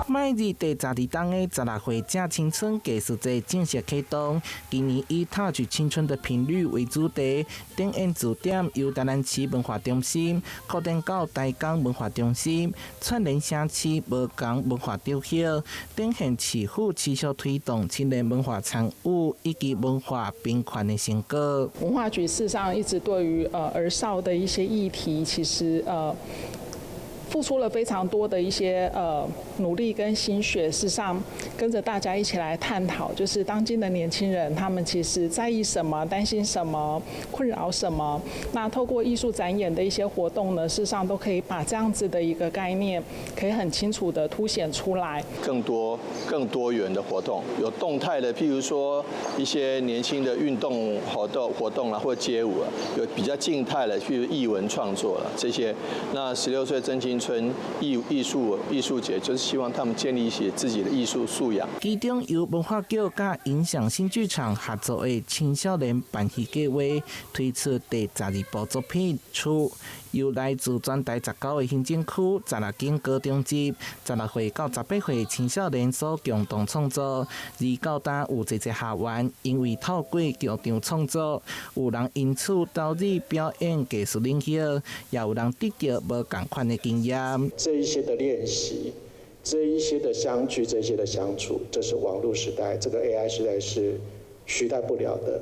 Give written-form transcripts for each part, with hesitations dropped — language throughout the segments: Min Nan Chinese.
賣日第十二冬的十六歲正青春藝術節正式啟動。今年以 “Touch 青春的頻率”為主題，展演駐點由台南市文化中心擴展到台江文化中心，串聯城市無仝文化軸線，展現市府持續推動青年文化參與以及文化平權的成果。文化局事實上一直對於兒少的一些議題，其實付出了非常多的一些努力跟心血，事實上跟着大家一起來探討，就是當今的年輕人，他們其實在意什麼、擔心什麼、困擾什麼。那透過藝術展演的一些活動呢，事實上都可以把這樣子的一個概念，可以很清楚的凸顯出來。更多更多元的活動，有動態的，譬如說一些年輕的運動活動啊，或街舞啊，有比較靜態的，譬如藝文創作啦這些。那16歲真青春藝術節，就是希望他們建立一些自己的藝術素養。其中由文化局佮影像新劇場合作的青少年辦戲計劃推出第十二部作品《厝》，由來自全台19個行政區16間高中級16歲到18歲青少年所共同創作。而到今有濟濟學員因為透過劇場創作，有人因此投入表演藝術領域，也有人得著無仝款的經驗。這一些的練習，這一些的相聚，這些的相處，這是網絡時代，這個 AI 時代是取代不了的。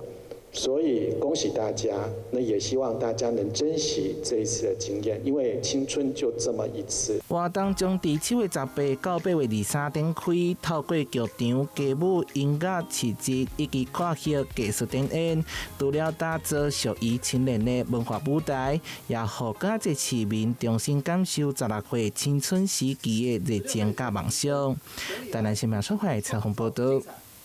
所以恭喜大家，那也希望大家能珍惜這一次的經驗，因為青春就這麼一次。活動將佇7月18到8月23展開，透過劇場、街舞、音樂、市集以及跨域藝術展演，除了打造屬於青年的文化舞台，也予遮濟市民重新感受16歲青春時期的熱情佮夢想。台南新聞出發採訪報道。